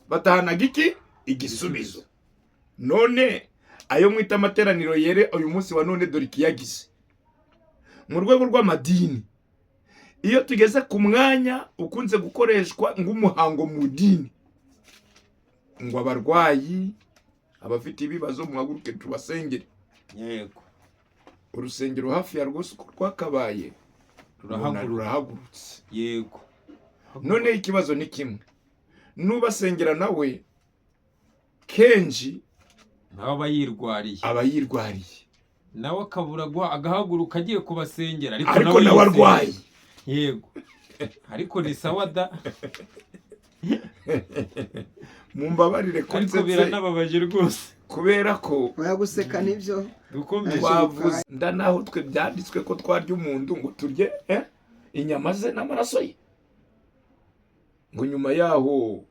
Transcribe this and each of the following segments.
Batahanaga iki? Igisubizo. None ayo mwita amateraniro yere uyu munsi wa none, dore ikiyagize mu rwego rw'amadini. Iyo tugeze ku mwanya ukunze gukoreshwa nk'umuhango mu dini, ngo abarwayi, abafite ibibazo, muhaguruke tubasengere. Urusengero hafi ya rwose uko rwakabaye Rurahaguruka. Rurahagurutse. Noneho ikibazo ni kimwe, n'ubasengera nawe kenshi nawe aba yirwariye. Aba yirwariye. Nawe akabura agahaguruka agiye kubasengera, ariko ariko nawe yisengera. Arwaye. Yego, ariko ni sawa da. Mumbabarire ko Ariko nsetse biranababaje rwose. kubera ko Oya, guseka nibyo. Dukomeje. Twavuze nda naho twe byanditswe ko twarya umuntu, ngo turye inyama ze n'amaraso ye, ngo nyuma yaho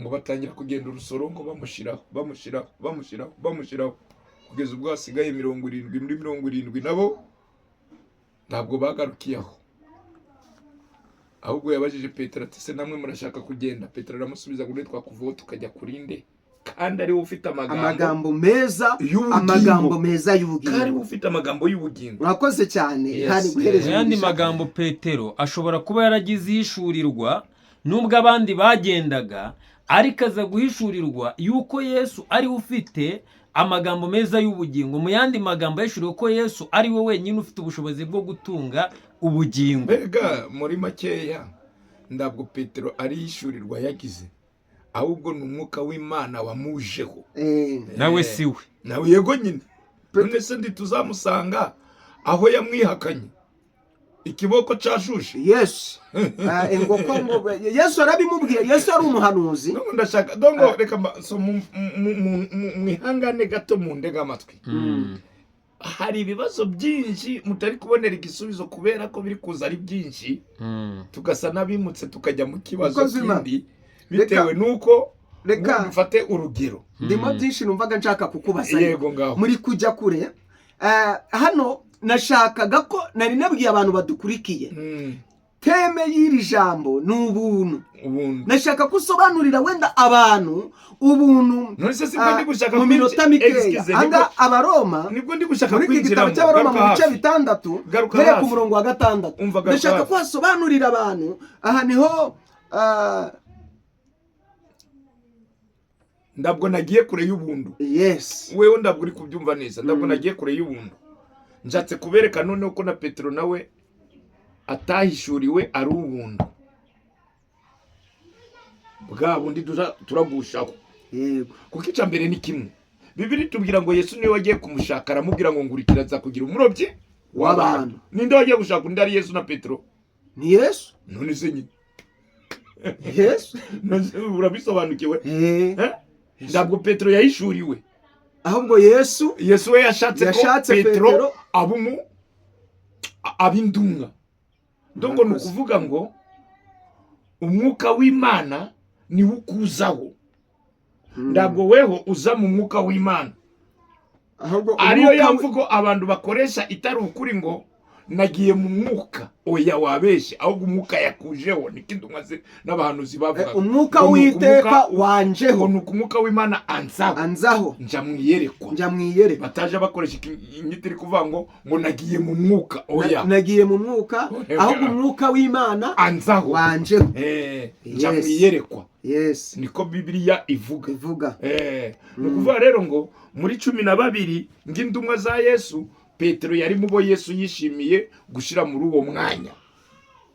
ngo batangira kugenda urusoro, ngo bamushyiraho, bamushyiraho, bamushyiraho, bamushyiraho, kugeza ubwo hasigaye 70 muri 70. Nabo ntabwo bagarukiye aho, ahubwo yabajije Petero ati: "Se namwe murashaka kugenda?" Petero aramusubiza ngo: "Twakuvaho tukajya kuri nde, kandi ariwe ufite amagambo Amagambo meza y'ubugingo?" Amagambo meza Kandi ariwe y'ubugingo. ufite amagambo y'ubugingo. Murakoze cyane. Hari guhereza Mu yandi umugisha. magambo, Petero ashobora kuba yaragize ihishurirwa nubwo abandi bagendaga, ariko aza guhishurirwa yuko Yesu ariwe ufite amagambo meza y'ubugingo. Mu yandi magambo, yahishuriwe ko Yesu ari we wenyine ufite ubushobozi bwo gutunga ubugingo. Mbega muri makeya, ntabwo Petero ari ihishurirwa yagize, ahubwo ni umwuka w'Imana wamujeho. Nawe si we. Nawe yego nyine. None se ntituzamusanga aho yamwihakanye ikiboko cashushe? Yesu. Ah, ingoko ngo Yesu arabimubwiye, Yesu ari umuhanuzi. Nubwo ndashaka dongo reka so mwihangane gato mundege amatwi. Hari ibibazo byinshi mutari kubonera igisubizo kubera ko biri kuza ari byinshi, tugasa n'abimutse tukajya mu kibazo Mukozi w'Imana. kindi bitewe n'uko Reka dufate urugero. Ndimo byinshi numvaga nshaka kukubaza. Yego, ngaho. Muri kujya kure. Hano nashakaga ko nari nabwiye abantu badukurikiye, thème y'iri jambo ni ubuntu. Ubuntu. Nashaka ko usobanurira wenda abantu ubuntu. None se sibwo ndi gushaka Mu minota mikeya. Excuse, Anga Abaroma, nibwo ndi gushaka muri iki gitabo kwinjiramo. cy'Abaroma mu Garuka bice hafi. 6, Garuka uhereye ku hafi. murongo wa 6. Umva, garuka Ndashaka hafi. ko hasobanurira abantu aha niho Ntabwo nagiye kure y'ubuntu. Wewe ntabwo uri kubyumva neza. Ntabwo nagiye kure y'ubuntu. Nshatse kubereka noneho ko na Petero nawe atahishuriwe ari ubuntu bwa bundi turagushaho. Kuko icya mbere ni kimwe, Bibiri tubwira ngo Yesu niwe wagiye kumushaka, aramubwira ngo: "Ngurikira, nza kugira umurobyi w'abantu." W'abantu. Ninde wagiye gushaka undi, ari Yesu na Petero? Ni Yesu. None se nyine Yesu. None se urabisobanukiwe? Eh. Eh? Ntabwo Petero yahishuriwe. Ahubwo Yesu Yesu we yashatse ko yashatse Petero Petero aba indumwa. Donc ni Murakoze. ukuvuga ngo umwuka w'Imana niwo ukuzaho. Ntabwo weho uza mu mwuka w'Imana. Ahubwo Ariyo umwuka ya mvugo abantu bakoresha itari ukuri, ngo nagiye mu mwuka. Oya, wabeshye, ahubwo umwuka yakujeho. Niko intumwa n'abahanuzi bavugaga. Umwuka Ngo ni w'Iteka wanjeho. Ngo ni uko umwuka w'Imana anzaho. Anzaho. Nja mu iyerekwa. Njya mu iyerekwa. Bataje bakoresha inyito iri kuvuga ngo nagiye mu mwuka. Oya. Nagiye mu mwuka. Oya. Ahubwo umwuka w'Imana anzaho. wanjeho. Nja mu iyerekwa. Niko Bibiliya ivuga. Ivuga. Ni ukuvuga rero ngo muri 12 ng'indumwa za Yesu, Petero yari mu bo Yesu yishimiye gushyira muri uwo mwanya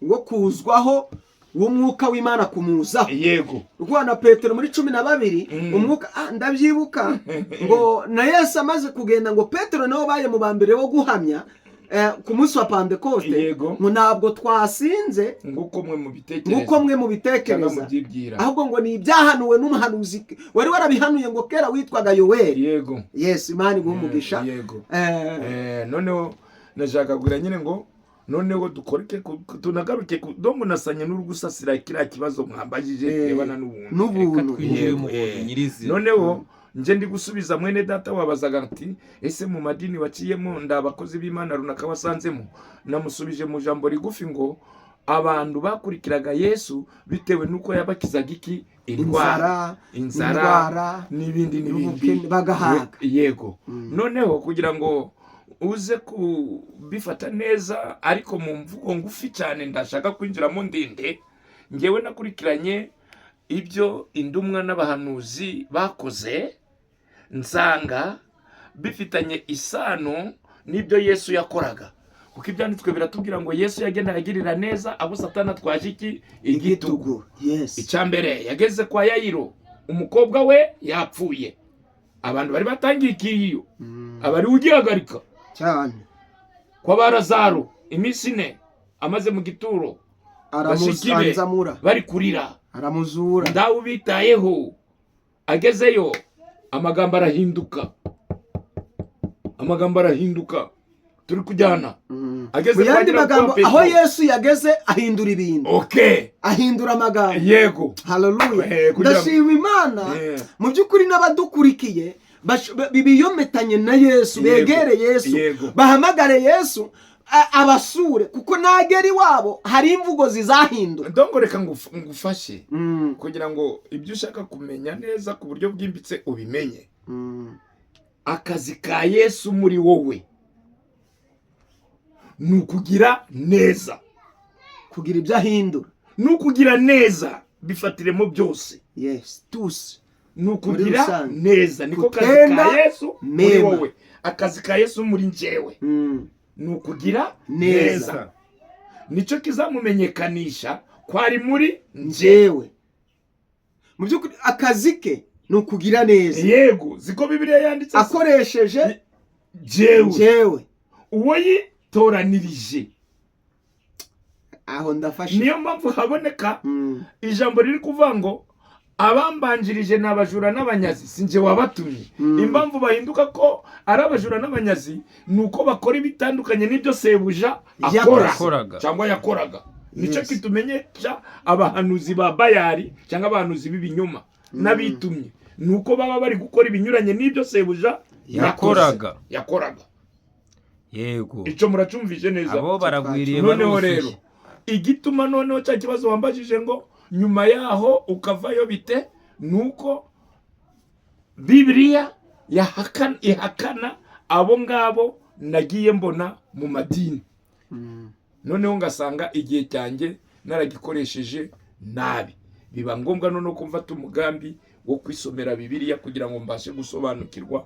wo kuzwaho, w'umwuka w'Imana kumuzaho. Ukuvuga na Petero muri 12, umwuka, ndabyibuka ngo na Yesu amaze kugenda, ngo Petero niwe wabaye mu ba mbere bo guhamya ku munsi wa Pantekoste, ngo ntabwo twasinze nguko mwe mubitekereza nk'uko mwe cyangwa mubitekereza, mubyibwira, ahubwo ngo ni ibyahanuwe n'umuhanuzi wari warabihanuye ngo kera witwaga Yoweri. Yesu, Imana iguhe umugisha. Noneho nashaka kugira nyine ngo noneho dukoreke tunagaruke dongo nasanye n'uri gusasira kiriya kibazo mwambajije kirebana n'ubuntu. Reka N'ubuntu. twinjire mu buntu nyirizina. Noneho nje ndi gusubiza mwene data wabazaga ati: "Ese mu madini waciyemo nda abakozi b'Imana runaka wasanzemo?" Namusubije mu jambo rigufi ngo Abantu bakurikiraga Yesu bitewe n'uko yabakizaga iki? Indwara, Inzara, inzara, indwara, n'ibindi n'ibindi. N'ubukene, bagahaga. Yego. Noneho kugira ngo uze kubifata neza, ariko mu mvugo ngufi cyane, ndashaka kwinjiramo ndende, ngewe nakurikiranye ibyo indumwa n'abahanuzi bakoze, nsanga bifitanye isano n'ibyo Yesu yakoraga, kuko ibyanditswe biratubwira ngo Yesu yagendaga agirira neza abo Satani atwaje iki? Igitugu. Igitugu, yes. Icya mbere, yageze kwa Yayiro, umukobwa we yapfuye, abantu bari batangiye ikiyo, aba ari we ugihagarika. Cyane. Kwa ba Lazaro, iminsi 4 amaze mu gituro, bashiki be Aramusanzamura. bari kurira. Aramuzura. Ndawe ubitayeho. Agezeyo amagambo arahinduka, amagambo arahinduka. Turi kujyana? Ageze Mu yandi kwa magambo, Petero. aho Yesu yageze ahindura ibintu, ahindura amagambo. Haleluya. Ndashima Imana. Mu by'ukuri n'abadukurikiye biyometanye na Yesu, begere Yesu, bahamagare Yesu abasure, kuko nagera iwabo hari imvugo zizahindura. Ndongo reka ngufashe kugira ngo ibyo ushaka kumenya neza ku buryo bwimbitse ubimenye. Akazi ka Yesu muri wowe ni ukugira neza. Kugira ibyo ahindura. Ni ukugira neza, bifatiremo byose. Yes, tusi. Ni ukugira Rusange. neza, niko kazi Kutenda ka Yesu muri mema. wowe. Akazi ka Yesu muri njyewe ni ukugira Neza. neza. Nicyo kizamumenyekanisha ko ari muri njye. Njyewe, mu by'ukuri, akazi ke ni ukugira neza. Yego, ziko Bibiliya yanditse se? Akoresheje Jewe. Njyewe. Uwo yitoranirije. Aho ndafashe. Niyo mpamvu haboneka ijambo riri kuvuga ngo abambanjirije ni abajura n'abanyazi, si njye wabatumye. Impamvu bahinduka ko ari abajura n'abanyazi ni uko bakora ibitandukanye n'ibyo sebuja akora Yakoraga. cyangwa yakoraga. Nicyo kitumenyesha abahanuzi ba Bayari cyangwa abahanuzi b'ibinyoma n'abitumye, ni uko baba bari gukora ibinyuranye n'ibyo sebuja Yakoraga. yakoraga. Icyo muracumvise neza? Abo baragwiriye, Noneho baruzuye. rero igituma noneho cya kibazo wambajije ngo nyuma yaho ukavayo bite, ni uko Bibiliya ihakana abo ngabo nagiye mbona mu madini. Noneho ngasanga igihe cyanjye naragikoresheje nabi, biba ngombwa noneho ko mfata umugambi wo kwisomera Bibiliya kugira ngo mbashe gusobanukirwa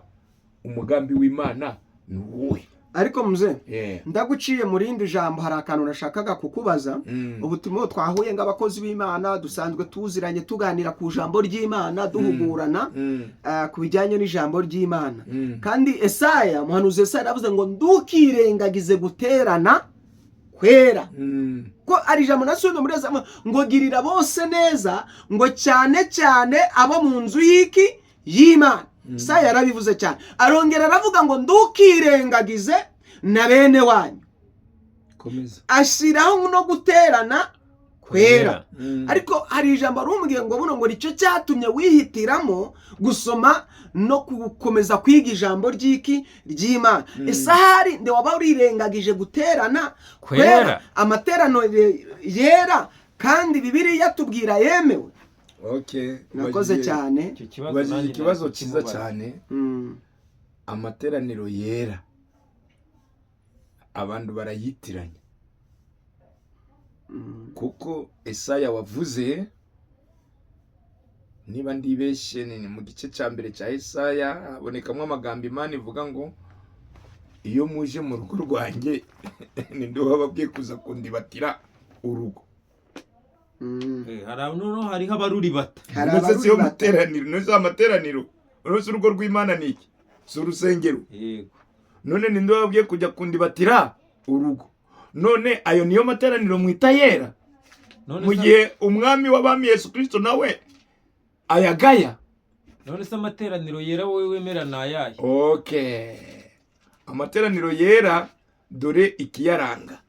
umugambi w'Imana ni uwuhe. Ariko muze, ndaguciye mu rindi jambo, hari akantu nashakaga kukubaza. Ubutumwa twahuye nk'abakozi b'Imana dusanzwe tuziranye, tuganira ku ijambo ry'Imana, duhugurana ku bijyanye n'ijambo ry'Imana. Kandi Esaya, umuhanuzi Esaya yaravuze ngo ndukirengagize guterana kwera, ko ari ijambo nasomye muri Esaya ngo girira bose neza, ngo cyane cyane abo mu nzu y'iki? Y'Imana. Esaya yarabivuze cyane, arongera aravuga ngo ndukirengagize na bene wanyu. Komeza. Ashyiraho no guterana kwera. Ariko hari ijambo rumbwiye ngo buno ngo nicyo cyatumye wihitiramo gusoma no gukomeza kwiga ijambo ry'iki? Ry'Imana. Ese ahari nde waba urirengagije guterana Kwera. amaterano yera, kandi Bibiliya tubwira yemewe? Okay. Nakoze cyane. Icyo kibazo Ubajije nanjye ikibazo nari cyiza kukimubaza. cyane. Amateraniro yera abantu barayitiranya, kuko Esaya wavuze, niba ndibeshye, ni mu gice cya mbere cya Esaya, habonekamo amagambo Imana ivuga ngo iyo muje mu rugo rwanjye, ninde wababwiye kuza kundibatira urugo? Hari noneho hariho abaruribata. Hari Ndetse si yo abaruribata. materaniro, none amateraniro, none se urugo rw'Imana ni iki? Si urusengero? Yego. None ninde wababwiye kujya kundibatira urugo? None ayo niyo materaniro mwita yera, None mu se gihe umwami w'abami Yesu Kirisito nawe ayagaya? None se amateraniro yera wowe wemera ni ayahe? Okay, amateraniro yera, dore ikiyaranga: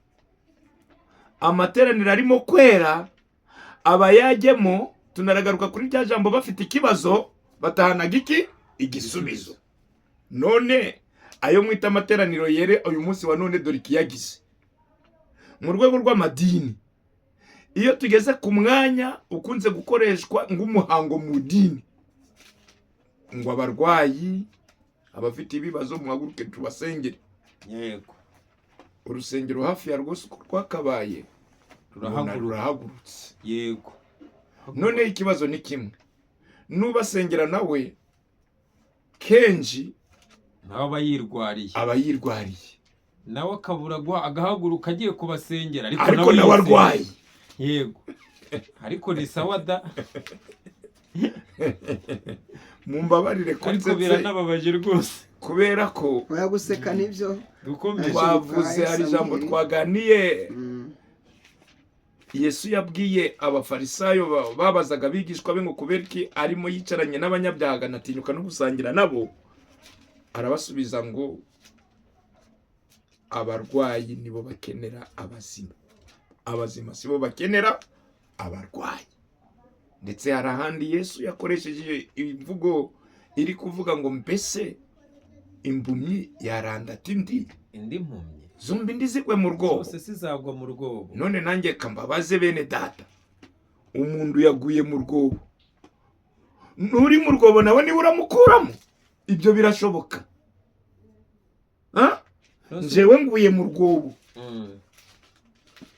amateraniro arimo kwera, abayajyemo, tunaragaruka kuri rya jambo, bafite ikibazo batahanaga iki? Igisubizo. None ayo mwita amateraniro yere uyu munsi wa none, dore ikiyagize mu rwego rw'amadini. Iyo tugeze ku mwanya ukunze gukoreshwa nk'umuhango mu dini, ngo abarwayi, abafite ibibazo, muhaguruke tubasengere. Urusengero hafi ya rwose uko rwakabaye rurahaguruka. Rurahagurutse. Noneho ikibazo ni kimwe, n'ubasengera nawe kenshi nawe aba yirwariye. Aba yirwariye. Nawe akabura agahaguruka agiye kubasengera, ariko ariko nawe yisengera. Arwaye. Yego, ariko ni sawa da. Mumbabarire ko ariko nsetse biranababaje rwose. Kubera ko Oya, guseka nibyo. Dukomeje. Twavuze, hari ijambo twaganiye. Yesu yabwiye Abafarisayo babazaga abigishwa be ngo kubera iki arimo yicaranye n'abanyabyaha akanatinyuka no gusangira nabo. Arabasubiza ngo abarwayi nibo bakenera abazima, abazima sibo bakenera abarwayi. Ndetse hari ahandi Yesu yakoresheje imvugo iri kuvuga ngo mbese impumyi yarandata indi? Indi mpumyi. Zombi ndizigwe mu rwobo. Zose zizagwa mu rwobo. None nanjye kambabaze bene data, umuntu yaguye mu rwobo, nturi mu rwobo nawe niba uramukuramo, ibyo birashoboka? Ha? Njyewe nguye mu rwobo,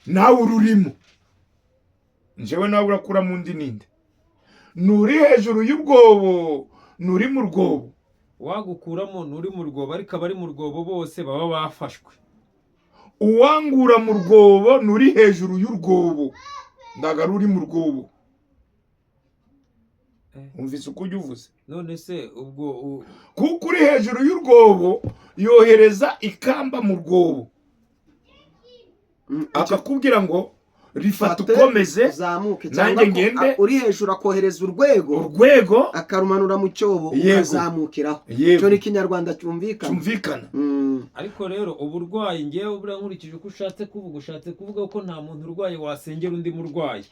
nawe ururimo, njyewe nawe urakuramo undi ninde? Nturi hejuru y'ubwobo, nturi mu rwobo. Wagukuramo nturi mu rwobo, ariko abari mu rwobo bose baba bafashwe. Uwangura mu rwobo nturi hejuru y'urwobo, ntabwo ari uri mu rwobo. Umvise uko ujya uvuze? None se ubwo Kuko uri hejuru y'urwobo yohereza ikamba mu rwobo, akakubwira ngo rifata, Fate, ukomeze, uzamuke, nanjye cyangwa ko ngende. Uri hejuru akohereza urwego, urwego, akarumanura mu cyobo, ukazamukiraho. Icyo ni Ikinyarwanda cyumvikana. Cyumvikana. Ariko rero uburwayi, ngewe buriya nkurikije uko ushatse kuvuga ko nta muntu urwaye wasengera undi murwayi,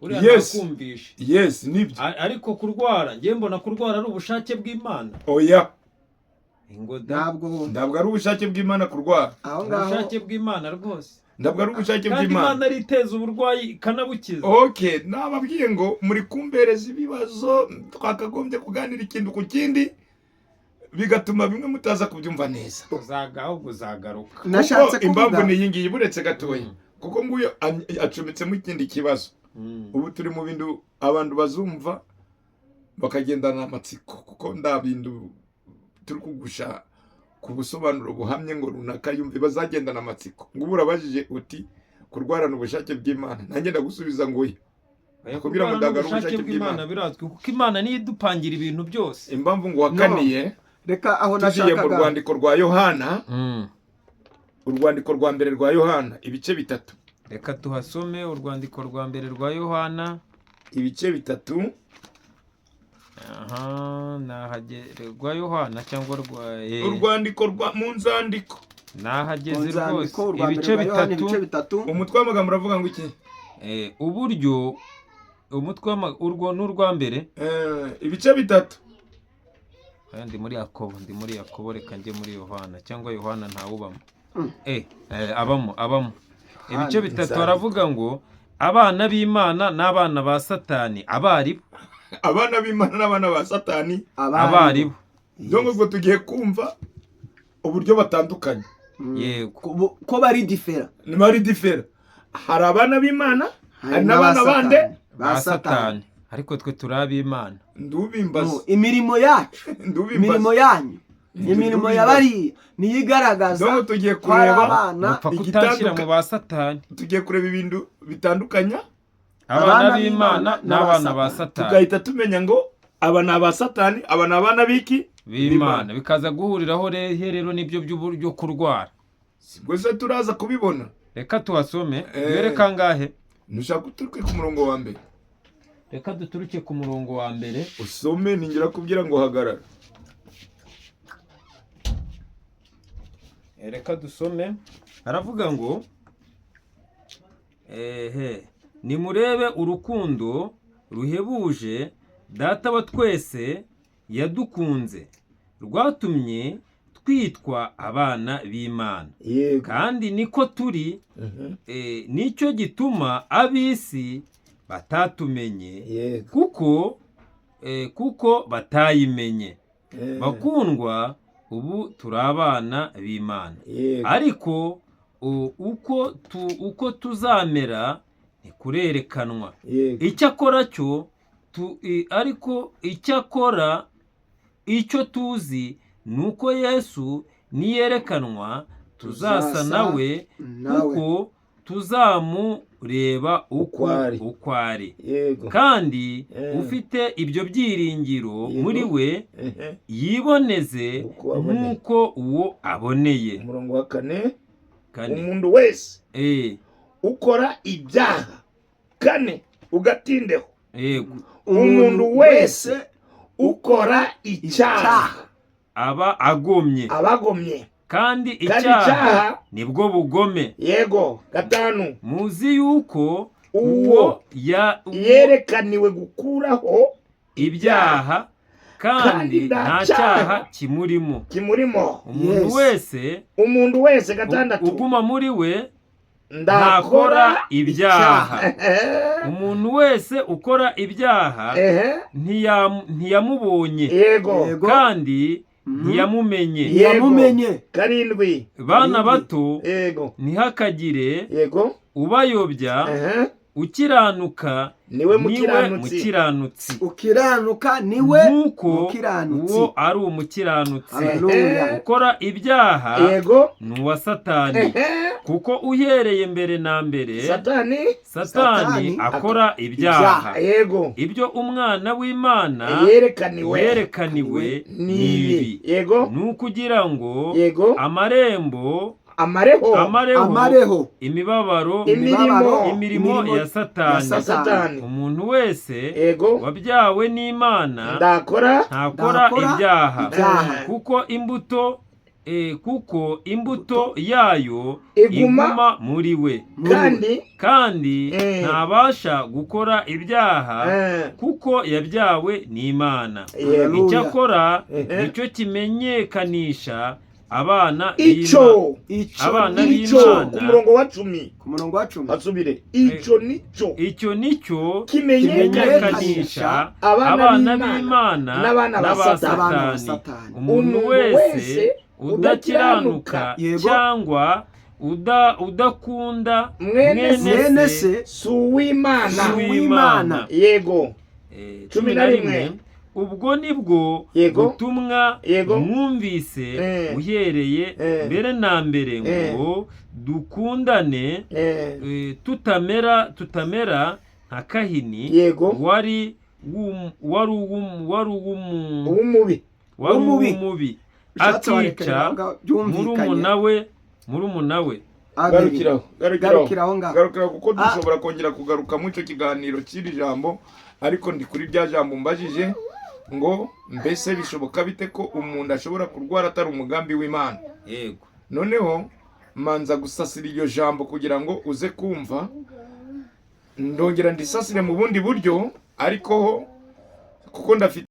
buriya ntakumvishe. Yes, nibyo. Ariko kurwara, ngewe mbona kurwara ari ubushake bw'Imana. Oya. Ngo da. Ntabwo. Ntabwo ari ubushake bw'Imana kurwara. Aho ngaho. Ubushake bw'Imana rwose. Ntabwo ari ubushake Kandi bw'Imana. Imana ariteza uburwayi ikanabukiza. Okay, nababwiye ngo muri kumbereza ibibazo, twakagombye kuganira ikintu ku kindi, bigatuma bimwe mutaza kubyumva neza. Uzaga ahubwo uzagaruka. Nashatse Kuko impamvu kuvuga ni iyi ngiyi, buretse gatoya, kuko nguyu acometsemo ikindi kibazo. Ubu turi mu bintu abantu bazumva bakagendana amatsiko, kuko nda bintu turi kugusha ku busobanuro buhamye ngo runaka yumve, bazagendana amatsiko. Ngo ubu urabajije uti kurwarana ubushake bw'Imana, nanjye ndagusubiza ngo oya. Oya, Kugira ngo kurwara ndagare n'ubushake ubushake bw'Imana bw'Imana. birazwi, kuko Imana niyo idupangira ibintu byose. Impamvu ngo wakaniye, Reka aho tugiye mu nashakaga. rwandiko rwa Yohana, urwandiko rwa mbere rwa Yohana, ibice 3. Reka tuhasome, urwandiko rwa mbere rwa Yohana. Ibice 3. Aha nahagere, rwa Yohana cyangwa rwa Urwandiko rwa mu nzandiko. Nahageze Mu nzandiko, rwose. urwa mbere Ibice rwa Yohana, 3. Ibice 3. Umutwe w'amagambo uravuga ngo iki? Uburyo umutwe urwo ni urwa mbere. Ibice 3. Aya, ndi muri Yakobo, ndi muri Yakobo, reka njye muri Yohana, cyangwa Yohana ntawubamo? Abamo, abamo. Ibice 3. Inzandiko. Aravuga ngo abana b'Imana n'abana ba Satani abaribo. Abana b'Imana n'abana ba Satani. Abaribo. Niyo ngo tugiye kumva uburyo batandukanye. Yego. Ko bari différents. Ni bari différents, hari abana b'Imana, hari n'abana bande? Ba Satani, ariko twe turi ab'Imana. Ndubimbaza. No, imirimo yacu, Ndubimbaza. imirimo yanyu, imirimo ya bariya niyo igaragaza Donc tugiye ko ari kureba abana. Mupfa kutanshyira mu ba Satani. Tugiye kureba ibintu bitandukanya abana Abana b'Imana b'Imana n'abana ba n'aba Satani. Tugahita tumenya ngo aba ni aba Satani, aba ni abana b'iki? B'Imana. Bikaza guhuriraho rero n'ibyo by'uburyo kurwara. Sibwo se turaza kubibona? Reka tuhasome. Duhere kangahe? Ntushaka uturuke ku murongo wa mbere? Reka duturuke ku murongo wa mbere. Usome, ningira kubwira ngo hagarara. Reka dusome. Aravuga ngo ehe, nimurebe urukundo ruhebuje Data wa twese yadukunze, rwatumye twitwa abana b'Imana, kandi niko turi. Nicyo gituma ab'isi batatumenye, kuko batayimenye. Bakundwa, ubu turi abana b'Imana, ariko uko tuzamera ntikurerekanwa. Icyakora cyo ariko icyakora icyo tuzi ni uko Yesu niyerekanwa tuzasa Tuzasa nawe, nawe. kuko tuzamureba uko Uko ari. uko ari. Kandi ufite ibyo byiringiro muri we yiboneze Uko aboneye. nk'uko uwo aboneye. Umurongo wa 4. 4. Umuntu wese ukora ibyaha, 4 ugatindeho. Umuntu wese ukora icyaha aba agomye, abagomye, kandi kandi icyaha icyaha nibwo bugome. Yego, 5. Muzi yuko uwo uwo yerekaniwe gukuraho ibyaha, kandi kandi nta nta cyaha cyaha kimurimo. Kimurimo. Umuntu wese Umuntu wese, 6, uguma muri we ndakora ntakora ibyaha. Umuntu wese ukora ibyaha ntiyamubonye, kandi ntiyamumenye. Ntiyamumenye. 7. Bana bato, ntihakagire ubayobya. Ukiranuka Niwe niwe mukiranutsi. mukiranutsi, Ukiranuka niwe nk'uko mukiranutsi. uwo ari umukiranutsi. Haleluya. Ukora ibyaha ni uwa Satani, kuko uhereye mbere na mbere Satani Satani Satani akora ibyaha. Ibyo Umwana w'Imana yerekaniwe yerekaniwe ni ni ibi. ibi, ni ukugira ngo amarembo Amareho. amareho Amareho imibabaro Imirimo. imibabaro, imirimo ya Satani. ya Satani. Satani. Umuntu wese wabyawe n'Imana ndakora ntakora Ntakora ibyaha, ibyaha. kuko imbuto yayo Iguma iguma muri we, Muri we. Kandi kandi ntabasha gukora ibyaha, kuko yabyawe n'Imana. Haleluya. Icyakora nicyo kimenyekanisha abana b'Imana. Icyo Icyo Abana icyo b'Imana. Ku murongo wa 10. Ku murongo wa 10. Hasubire, icyo nicyo Icyo nicyo kimenyekanisha kimenyekanisha abana abana b'Imana b'Imana n'abana ba n'aba Satani. Abana ba Satani. Satani. Umuntu Umuntu wese wese udakiranuka cyangwa udakunda Mwene se. Mwene se si uw'Imana. si uw'Imana. uw'Imana. 11. Ubwo nibwo butumwa mwumvise uhereye mbere na mbere, ngo dukundane, tutamera nka Kahini wari Uw'umubi. wari W'umubi. uw'umubi, Ushatse akica warekera aho ngaho, byumvikanye. murumuna we. Abeli. Garukiraho, garukiraho. Garukiraho ngaho. Garukiraho, kuko dushobora kongera kugaruka muri icyo kiganiro cy'iri jambo, ariko ndi kuri rya jambo mbajije ngo mbese bishoboka bite ko umuntu ashobora kurwara atari umugambi w'Imana? Noneho manza gusasira iryo jambo kugira ngo uze kumva, ndongera ndisasire mu bundi buryo, ariko ho kuko ndafite